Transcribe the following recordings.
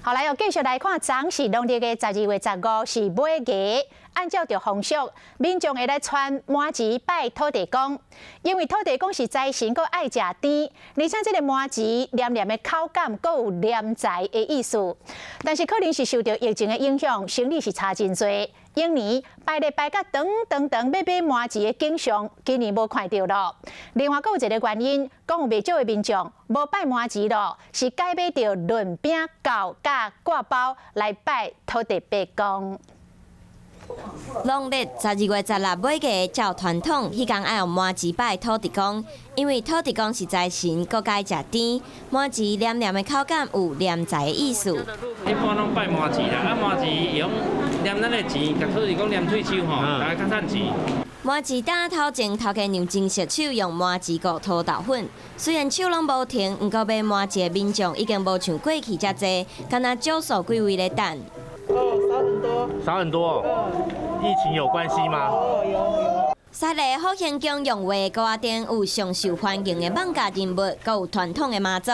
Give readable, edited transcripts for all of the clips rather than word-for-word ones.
好來，又繼續來看，昨是農曆的12月15是尾牙。按照著風俗，民眾會來穿麻糍拜土地公，因為土地公是財神，閣愛食甜，而且這个麻糍黏黏的口感，閣有斂財的意思。但是可能是受著疫情的影響，生理是差真濟。往年排咧排甲長長長欲買麻糍的景象，今年無看著囉。另外，閣有一个原因，講有袂少的民眾無拜麻糍囉，是改買著潤餅、糕佮割包來拜土地伯公。農曆12月16尾牙，照傳統，彼工愛用麻糍拜土地公，因為土地公是財神，閣愛食甜，麻糍黏黏的口感有斂財的意思。一般攏拜麻糍啦，啊麻糍用黏咱的錢，共土地公黏喙鬚吼，大家較趁錢。麻糍擔頭前頭家娘真熟手用麻糍糊塗豆粉，雖然手攏無停，毋過買麻糍的民眾已經無像過去遮濟，干焦少數幾位咧等。哦，少很多。少很多，疫情有關係嗎？哦，有有。雪梨福興宮用畫糕仔頂有上受歡迎的艋舺人物，閣有傳統的媽祖，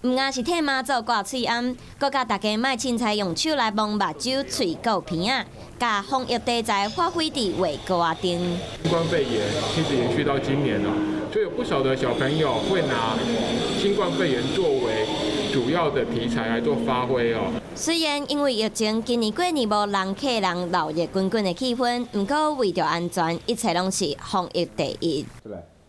毋但是替媽祖掛喙罨，閣教大家莫凊彩用手來摸目睭、喙閣鼻仔，共防疫題材發揮佇畫糕仔頂。新冠肺炎其實延續到今年了，所以有不少的小朋友會拿新冠肺炎作為主要的題材來做發揮哦。雖然因為疫情，今年過年無人客人鬧熱滾滾的氣氛，毋過為著安全，一切攏是防疫第一。